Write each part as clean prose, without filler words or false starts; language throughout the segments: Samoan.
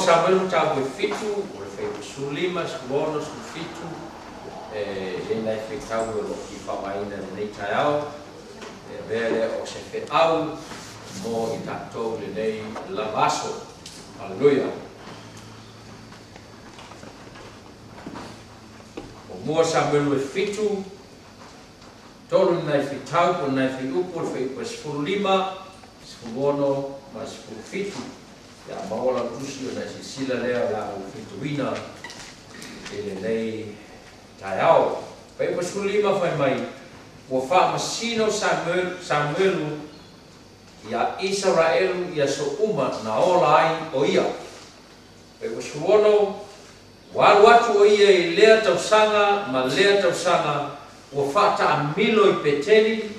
Samuelu mataupu e 7, o le fuaiupu 15, 16, 17, e i ai nai faitau o lo o fia faaaogaina i lenei taeao, e avea lea o se feau mo i tatou i lenei lava aso. Haleluia! Muamua Samuelu e 7, tolu ni nai faitau po o ni nai fuaiupu, o le fuaiupu e 15, 16 ma le 17. Ia a maua lau tusi ona e silasila lea o le a ou faitauina i lenei taeao. Fuaiupu 15 fai mai, Ua faamasino Samuelu iā Isaraelu i aso uma na ola ai o ia. Fuaiupu 16, Ua alu atu o ia i lea tausaga ma lea tausaga, ua faataamilo i Peteli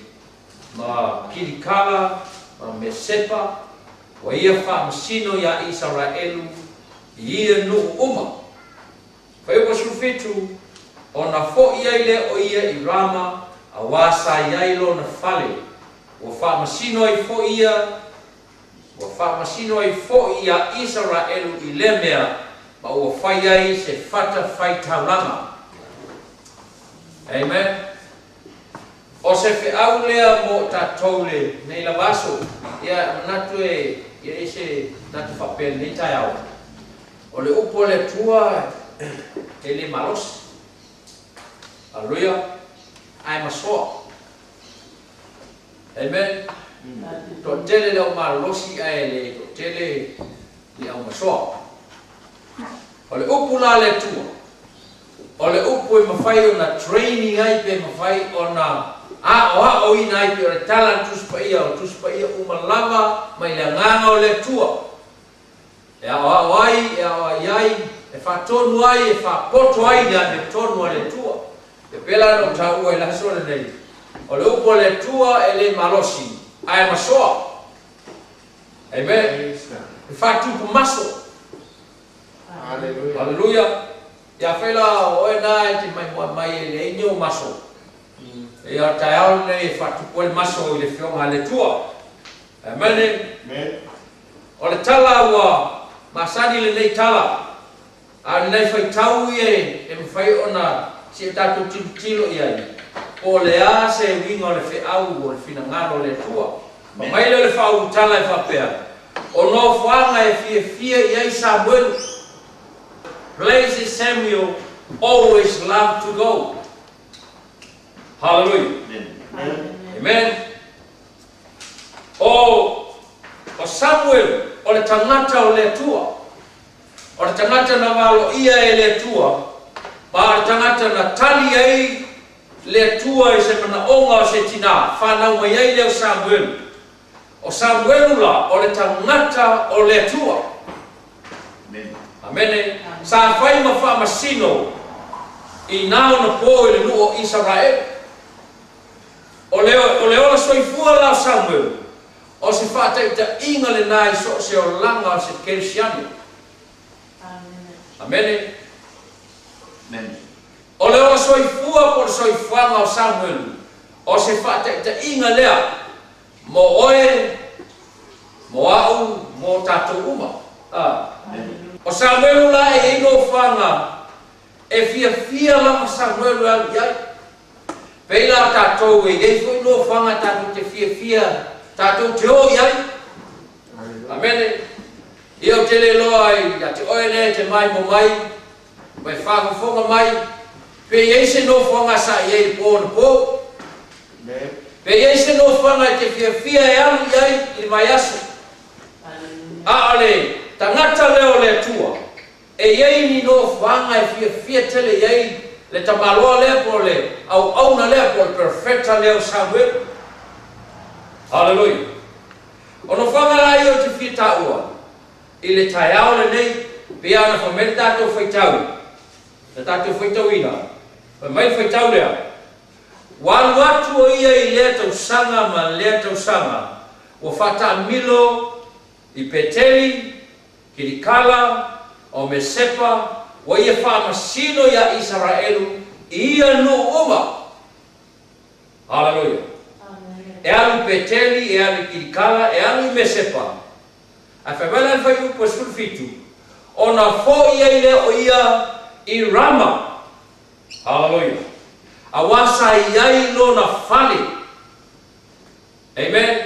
ma Kilikala ma Mesepa, ua ia faamasino iā Isaraelu i ia nuu uma. Fuaiupu 17, Ona foʻi ai lea o ia i Rama, auā sa i ai lona fale, ua faamasino ai foʻi ia, Ua faamasino ai foʻi iā Isaraelu i lea mea, ma ua fai ai se fata faitaulaga. Amen. O se feau lea mo tatou lenei lava aso. Ia, e manatu e i ai se manatu faapea i lenei taeao. O le upu a le Atua e le malosi. Haleluia. Ae masoa. Amen. Toatele le au malolosi ae le toatele le au masoa. O le upu la a le Atua, o le upu e mafai ona training ai pe mafai ona aoaoina ai pei o le tala a le Tusi Paia, o le Tusi Paia uma lava mai le Agaga o le Atua. E aoao ai, e aoai ai, e faatonu ai, e faapoto ai le amiotonu a le Atua. E pei la ona ou taua i le aso lenei, o le upu a le Atua e le malosi, ae masoa. Amen. E faatupu maso. Haleluia. Ia afai la o oe na e te maimoa mai e leai ni ou maso, ia o le taeao lenei e faatupu ai le maso i le Afioga a le Atua. Amen. O le tala ua masani lenei tala, a o lenei faitau ia e mafai ona si a tatou tilotilo i ai, po o le a se uiga o le feau o le finagalo o le Atua. Fai mai lea o le faaulutala e faapea, O nofoaga e fiafia i ai Samuelu, places Samuel always loved to go. Hallelujah. Amen. O o Samuelu, o le tagata o le Atua. O le tagata na valoia e le Atua, ma o le tagata na tali ai le Atua i se manaoga o se tinā, fanau mai ai lea o Samuelu. O Samuelu la, o le tagata o le Atua. Amene. Sa fai ma faamasino i nā ona pō i le nuu o Isaraelu. O le, o le ola soifua la o Samuelu, o se faataitaiga lenā i so o se olaga o se Kerisiano. Amene. O le ola soifua po o le soifuaga o Samuelu, o se faataitaiga lea mo oe, mo a'u, mo tatou uma. A. O Samuelu la e i ai nofoaga e fiafia lava Samuelu e alu i ai. Pei la tatou e i ai foi nofoaga tatou te fiafia tatou te o i ai. Amene. Ia ou te le iloa ai ia te oe lea e te maimoa mai ma e faafofoga mai, pe i ai se nofoaga sa i ai i le po anapo. Pe i ai se nofoaga e te fiafia e alu i ai i le vaiaso. A o le tagata lea o le Atua, E i ai ni nofoaga e fiafia tele i ai le tamaloa lea po o le auauna lea po o le perofeta lea o Samuelu. Haleluia! O nofoaga la ia ou te fia taua i le taeao lenei, pei lava ona fai mai le tatou faitau, le tatou faitauina, fai mai le faitau lea, Ua alu atu o ia i lea tausaga ma lea tausaga, ua faataamilo i Peteli, Kilikala, o Mesepa, ua ia faamasino iā Isaraelu i ia nuu uma. Haleluia! E alu i Peteli, e alu i Kilikala, e alu i Mesepa. Ae fai mai la le fuaiupu e 17, Ona fo'i ai lea o ia i Rama. Haleluia. Auā sa i ai lona fale. Amen.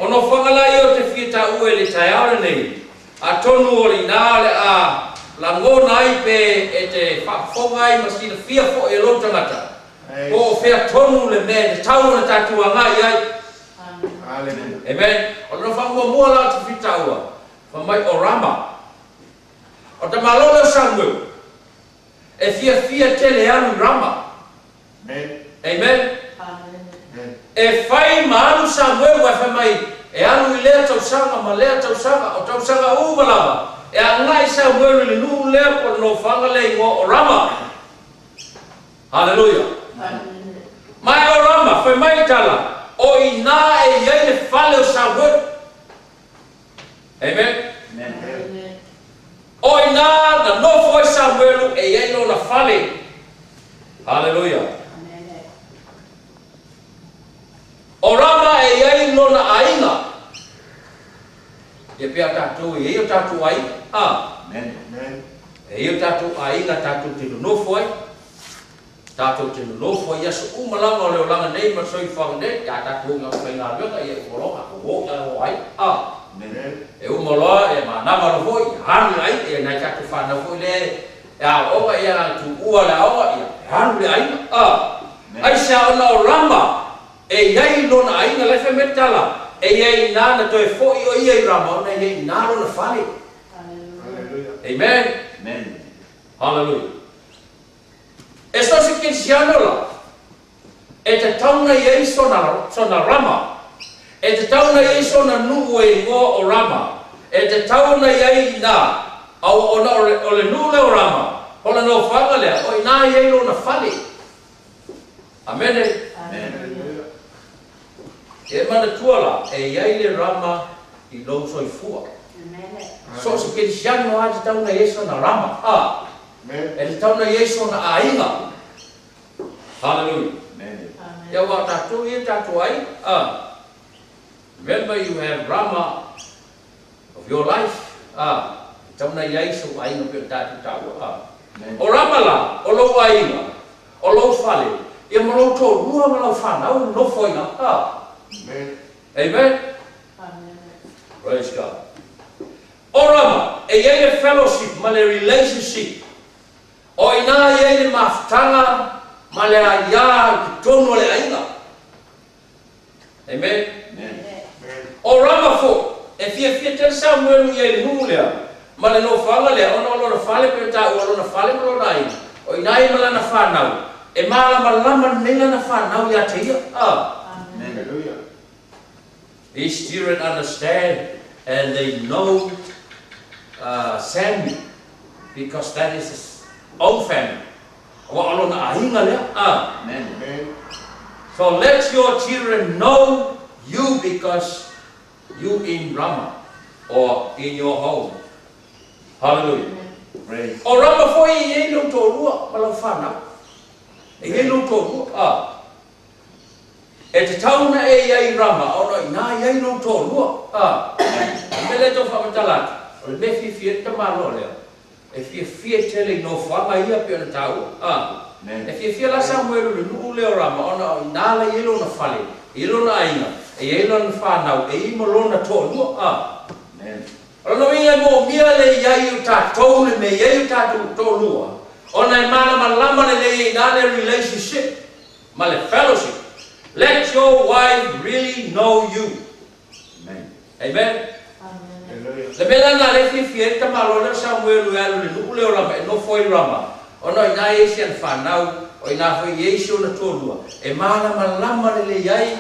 O nofoaga la ia ou te fia taua i le taeao lenei, atonu o le inā o le a lagona ai pe e te faafofoga ai ma silafia foi e lou tagata, po o fea tonu le mea e tatau ona tatou agai ai. Amen. O le nofoaga muamua la ou te fia taua, fai mai o Rama. O le tamaloa lea o Samueu, e fiafia tele e alu i Rama. Amen. E fai ma alu Samueu ae fai mai e alu i lea tausaga ma lea tausaga, o tausaga uma lava e agai Samuelu i le nuu lea po o le nofoaga lea i igoa o Rama. Haleluia. Ma e o Rama, fai mai le tala, o i ina e i ai le fale o Samuelu. Amen. O i ina na nofo ai Samuelu e i ai lona fale. Haleluia. O Rama e i ai lona aiga. Ia pea tatou e i ai o tatou aiga. Ah. E i ai o tatou aiga tatou te nonofo ai. Tatou te nonofo ai i aso uma lava o le olaga nei ma le soifuaga nei, ia tatou o i aufaigaluega, ia uma loa tatou o i o aiga. Ah. E uma loa e manava loa foi, ia alu le aiga, ia nai tatou fanau foi lea e aooga, ia na tuua le aoga, ia e alu le aiga. Ah. Aisea ona o Rama e i ai lona aiga, la e fai mai le tala, e i ai i ina na toe foi o ia i Rama ona e i ai i ina lona fale. Amen. Hallelujah. E so o se kerisiano la, e tatau ona i ai sona, sona Rama. E tatau ona i ai sona nuu e igoa o Rama. E tatau ona i ai inā, a ua ona o le, o le nuu lea o Rama, o le nofoaga lea, o inā e i ai lona fale. Amene. E manatua la, e i ai le Rama i lou soifua. So o se kerisiano lava e tatau ona i ai sona Rama. A. E tatau ona i ai sona aiga. Hallelujah. Ia aua o tatou ia tatou aiga. A. Remember you have Rama of your life. A. E tatau ona i ai sou aiga pei ona tatou taua. A. O Rama la, o lou aiga, o lou fale, ia ma lou toalua ma lau fanau e nofo ai ina. A. Amen. Praise God. O Rama, e i ai le fellowship ma le relationship. O i ina e i ai le mafutaga ma le aiā i totonu o le aiga. Amen. O Rama foi, e fiafia tele Samuelu i ai i le nuu lea, ma le nofoaga lea, ona o lona fale pei ona taua, lona fale ma lona aiga. O i ina ia ma lana fanau, e malamalama lelei lana fanau ia te ia. Ah. These children understand and they know Samuel because that is his own family. Aua o lona aiga lea. Ah. Amen. So let your children know you because you in Rama or in your home. Hallelujah. Praise. O Rama foi e i ai lou toalua ma lau fanau. E i ai lou toalua. Ah. E tatau ona e i ai i Rama, ona o i ina e i ai lou toalua. A, o le mea lea e tau faamatala atu, o le mea e fiafia ai le tamaloa lea, e fiafia tele i nofoaga ia pei ona taua. A, e fiafia la Samuelu i le nuu lea o Rama, ona o i ina la e i ai lona fale, e i ai lona aiga, e i ai lana fanau, e i ai ma lona toalua. A, o lona uiga e moomia le i ai o tatou le mea e i ai o tatou toalua, ona e malamalama lelei ai i ina le relationship ma le fellowship. Let your wife really know you. Amen. Le mea la lena lea e fiafia ai le tamaloa lea o Samuelu e alu i le nuu lea o Rama e nofo ai i Rama, ona o i ina e i ai si ana fanau, o i ina foi e i ai si ona toalua, e malamalama lelei ai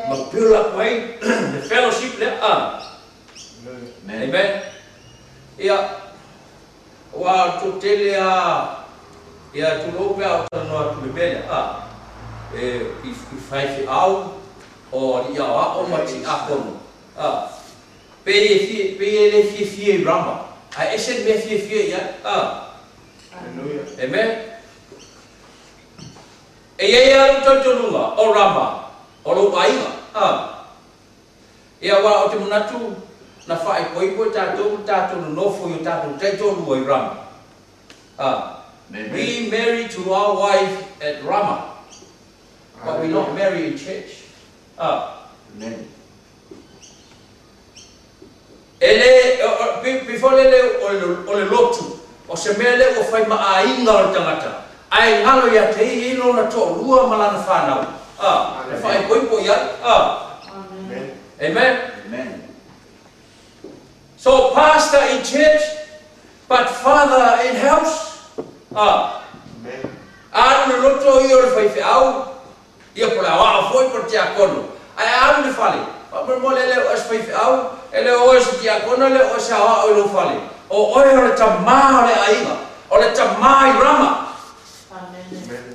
ma build up ai le fellowship lea. A. Amen. Ia, Aua o le toatele a, ia tulou pe a ou talanoa atu i le mea lea, a, e, i, i faifeau o alii aoao ma tiakono, a, pei e fia, pei e le fiafia i Rama, ae ese le mea e fiafia i ai, a. Amen. E i ai lava lou talitonuga, o Rama, o lou aiga, a. Ia, aua ou te manatu, Na faaipoipo i tatou ma tatou nonofo i o tatou taitoalua i Rama. A. We marry to our wife at Rama, but we not marry in church. A. E le, before le le o le lotu, o se mea lea ua fai ma aiga o le tagata, ae galo ia te ia i lona toalua ma lana fanau. A. E faaipoipo i ai. A. Amen. So pastor in church, but father in house. A. A alu i le lotu o ia o le faifeau, ia po o le aoao foi po o le tiakono. Ae a alu i le fale, faamolemole e le o oe se faifeau, e le o oe o se tiakono, e le o oe se aoao i lou fale. O oe o le tamā o le aiga, o le tamā i Rama.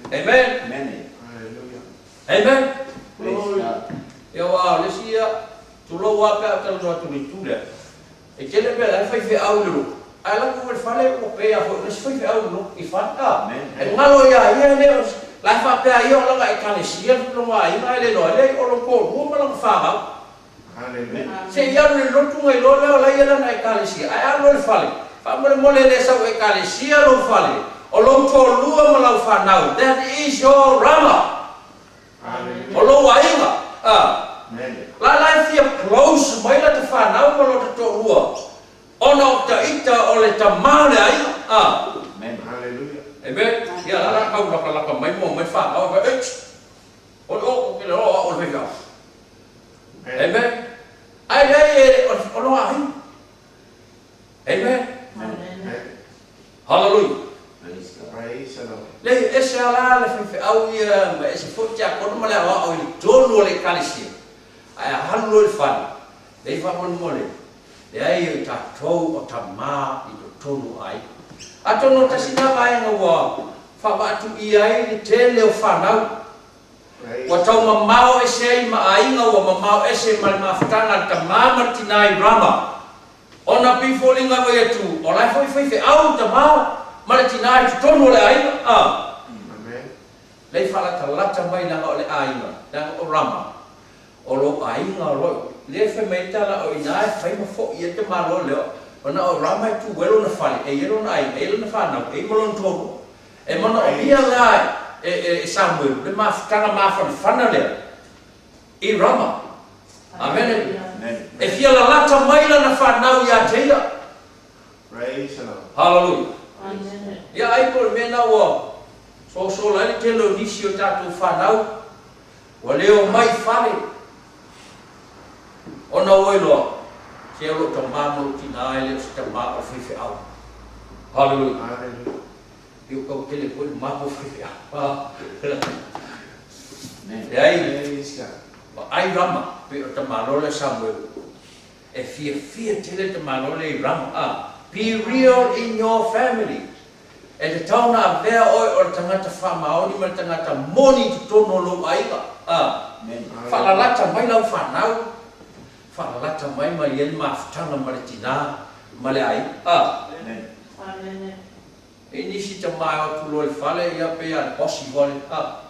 Amen. Amen. Ia aua o le isi ia, tulou lava pe a ou talanoa atu i le itu lea, e tele mea la e faifeau i le lotu, ae alu atu foi i le fale ua pei lava foi o le isi faifeau i le lotu i fale, a, e galo ia ia e le o, la e faapea ia o lana ekalesia lona aiga ae le iloa ai lea o lona toalua ma lana fanau. Se i alu i le lotu ona iloa lea o la e i ai lana ekalesia, ae alu loa i le fale, faamolemole e le sau ekalesia lou fale, o lou toalua ma lau fanau, that is your Rama. O lou aiga, a. La la e fia close mai lata fanau ma lota toalua ona o taita o le tama o le aiga, a. Amen. Ia la la tau lakalaka mai ma omai fanau e fai, Eish! O le o, o le o au o le faifeau. Amen. Ae leai e, o lou aiga. Amen. Hallelujah. Leai, e ese lava la le faifeau ia ma ese foi le tiakono ma le aoao i le tonu o le ekalesia. Ae a alu loa i le fale, leai faamolemole, leai o i tatou o tama i totonu o aiga. Atonu o tasi lena vaega ua faavaatuia ai le tele o fanau, ua tau mamao ese ai ma aiga, ua mamao ese ma le mafutaga a le tama ma le tina i Rama. Ona pei foliga mai atu, o la e foi faifeau le tama ma le tina i totonu o le aiga, a. Lea i faalatalata mai leaga o le aiga, leaga o Rama, o lou aiga o lou, lea e fai mai ai le tala o ina e fai ma foi ai le tamaloa lea, ona o Rama e tu ai lona fale, e i ai lona aiga, e i ai lona fanau, e i ai ma lona toalua. E manaomia la e Samuelu le mafutaga mafanafana lea i Rama. Amene. E fia lalata mai lana fanau ia te ia. Hallelujah. Ia ai po o le mea lena ua sosola ai le tele o nisi o tatou fanau ua le omai i fale ona ua iloa se o lou tama ma lou tina e le o se tama o le faifeau. Hallelujah. Ia ua tau tele foi le matou faifeau. Leai, vaai Rama, pei o le tamaloa lea Samuelu. E fiafia tele le tamaloa lea i Rama, a. Be real in your family. E tatau ona avea oe o le tagata faamaoni ma le tagata moni i totonu o lou aiga, a. Faalalata mai lau fanau, faalalata mai ma i ai le mafutaga ma le tina ma le aiga, a. E nisi tama e o atu loa i le fale, ia pei lava o le bosi foi le, a,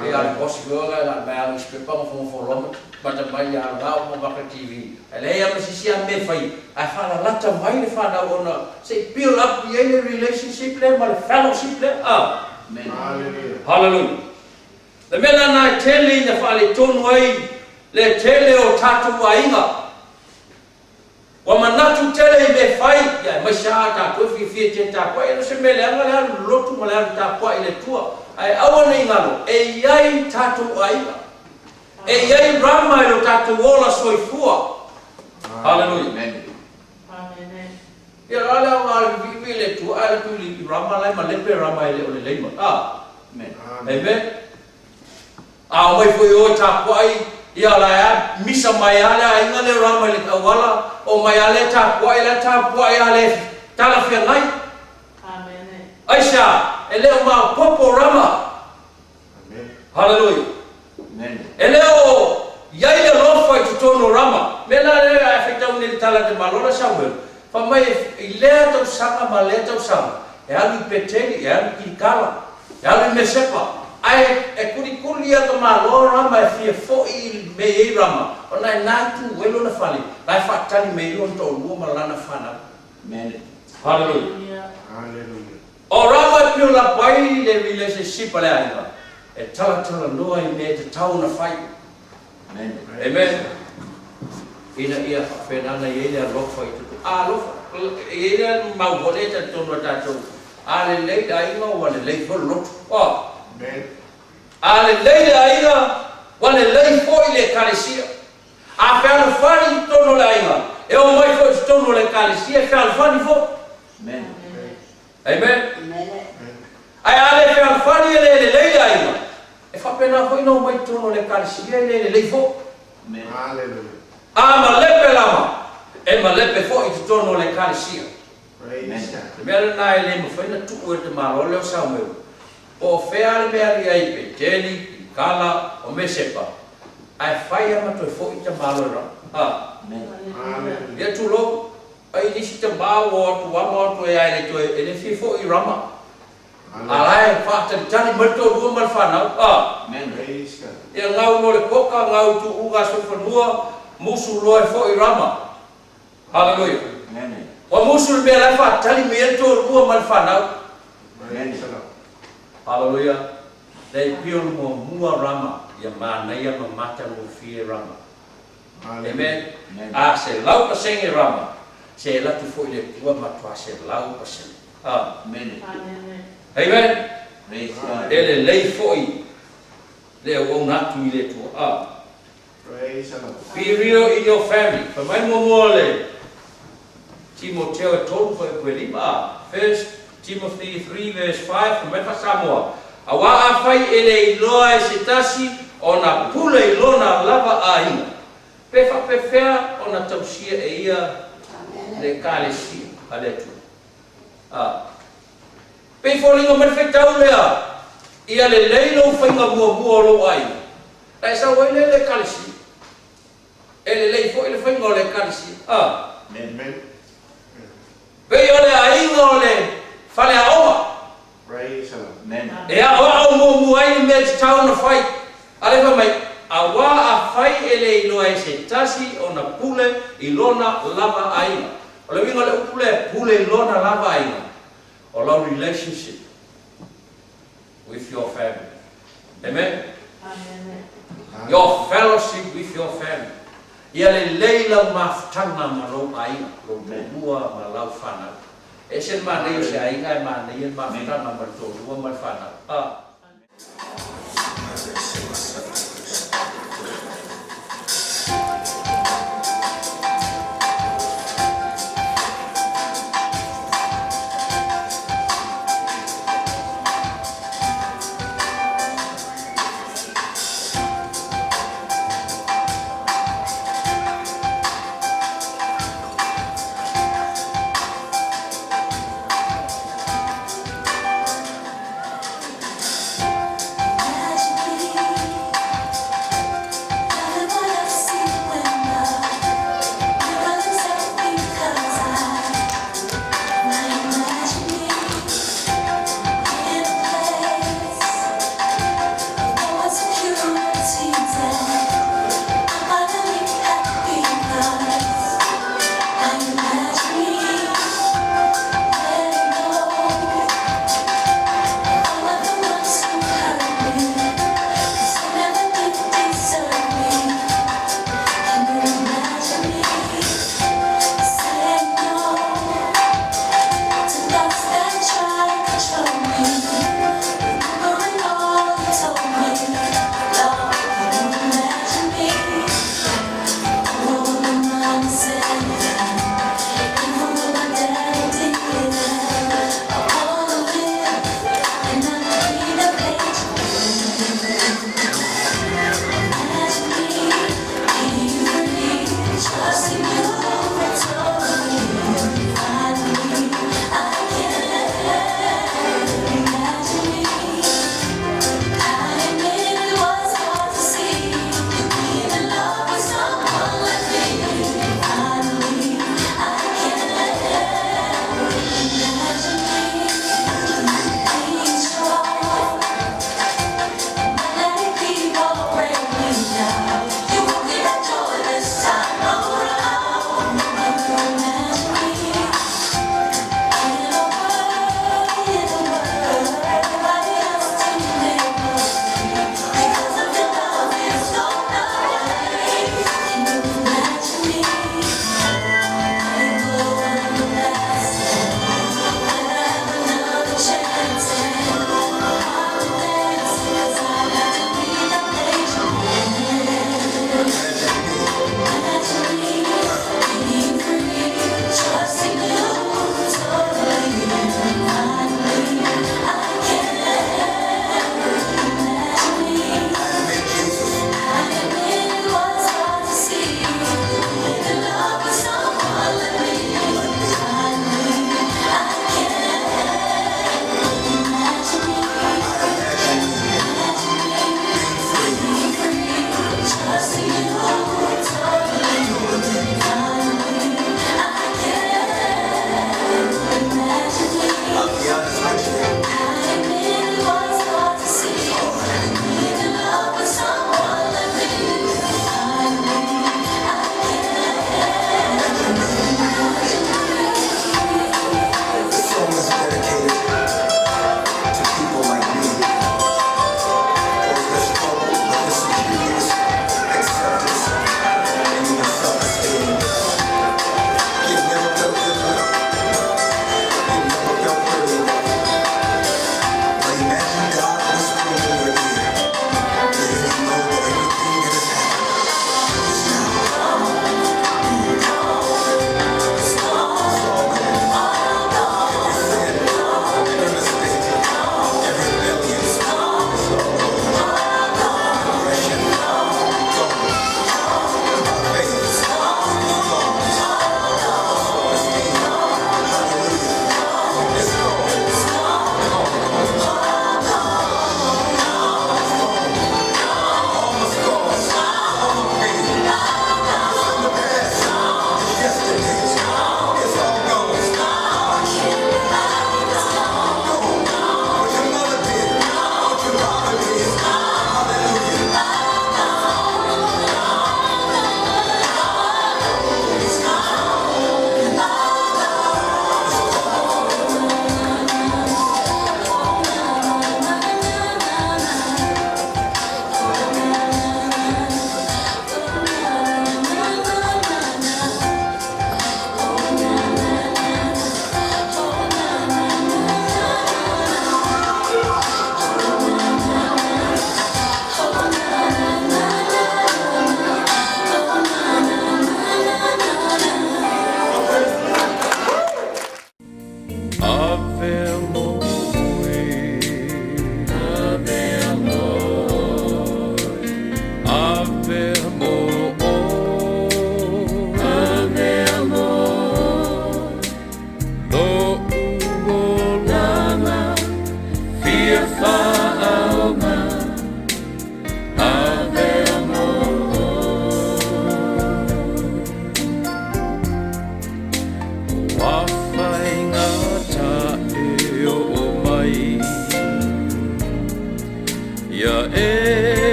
pei lava o le bosi foi la e mai alu i se pepa nofonofo loa ma mata mai ia lena uma maka TV. Ae leai lava ma se isi lava mea e fai, ae faalalata mai le fanau ona se i build up i ai le relationship lea ma le fellowship lea, a. Hallelujah. Le mea lena e tele ina faaletonu ai le tele o tatou aiga. Ua manatu tele i mea fai, ia aemaise lava tatou e fiafia tele tapuai, e le o se mea leaga le alu i le lotu ma le alu tapuai i le Atua, ae aua ne i galo, e i ai tatou aiga, e i ai Rama i lo tatou ola soifua. Haleluia. Ia o le a le aoga o le viivii i le Atua ae alu atu i Rama la e malepe Rama e le o lelei mai. A. Amen. A omai foi o e tapuai, ia la e a misa mai a le aiga lea Rama i le auala, omai a lea tapuai, la e tapuai a le talafeagai. Aisea? E le o maopoopo Rama. Haleluia. E le o i ai le alofa i totonu o Rama. Mea la lea a e faitau nei i le tala a te Malo lea Samuelu, fai mai i lea tausaga ma lea tausaga, e alu i Peteli, e alu i Kilikala, e alu i Mesepa, ae. Ae e kulikuli ia tamaloa Rama e fia fo'i i le mea e i ai Rama, ona e na tu ai lona fale, la e faatali mai ai lona toalua ma lana fanau. Hallelujah. Hallelujah. O Rama e pio la pai le relationship a le aiga, e talatalanoa i mea e tatau ona fai. Amen. Ina ia faapena ona i ai le alofa i totonu. A alofa, e i ai le mau foi lea e talitonu a tatou, a lelei le aiga ua lelei foi le loto. Oh. Amen. A lelei le aiga, ua lelei foi le ekalesia. A fealofani i totonu o le aiga, e omai foi i totonu o le ekalesia e fealofani foi. Amen. Amen. Ae a le fealofani e le lelei le aiga, e faapena foi ona omai i totonu o le ekalesia e le lelei foi. Hallelujah. A malepe lava, e malepe foi i totonu o le ekalesia. Praise God. Le mea lena e le mafai ona tuu e le tamaloa lea o Samuelu, po o fea le mea e alu i ai i Peteli, Kilikala, o Mesepa, ae fai lava ma toe foi tamaloa i Rama. A. Hallelujah. Ia tulou, ai nisi tama ua o atu ama o atu e a e le toe, e le fia foi i Rama. A la e faatalitali mai le toalua ma le fanau. A. Praise God. Ia gau loa le koka, gau i tuuga soifanua, musu loa e foi i Rama. Hallelujah. Ua musu le mea la e faatali mai ai le toalua ma le fanau. Praise the Lord. Hallelujah. Le pio le muamua Rama, ia manaia ma matagofie Rama. Hallelujah. Amen. A 100% Rama, se alu atu foi le Atua matua 100%. Ah. Amen. E lelei foi le auauna atu i le Atua. Ah. Praise the Lord. Be real in your family. Fai mai muamua le Timoteo e 3 fuaiupu e 5. Ah. First Timothy 3 verse 5, fai mai faa-Samoa. Auā afai e le iloa e se tasi ona pule i lona lava aiga, pe faapefea ona tausia e ia le ekalesia a le Atua. Ah. Pei foliga mai le faitau lea, ia lelei lou faiga muamua o lou aiga, la e sau ai lea i le ekalesia. E lelei foi le faiga o le ekalesia. Ah. Amen. Pei o le aiga o le faleaoga. Praise the Lord. E aoao muamua ai le mea e tatau ona fai. A lea fai mai, auā afai e le iloa e se tasi ona pule i lona lava aiga. O le uiga o le upu lea pule i lona lava aiga, o lau relationship with your family. Amen. Your fellowship with your family. Ia lelei lau mafutaga ma lou aiga, lou toalua ma lau fanau. E ese le manaia o se aiga e manaia le mafutaga ma le toalua ma le fanau. Ah.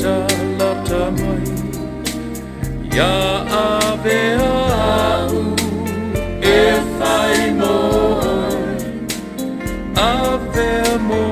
Latalata mai ia avea a'u e fai mo oe. Avea mo.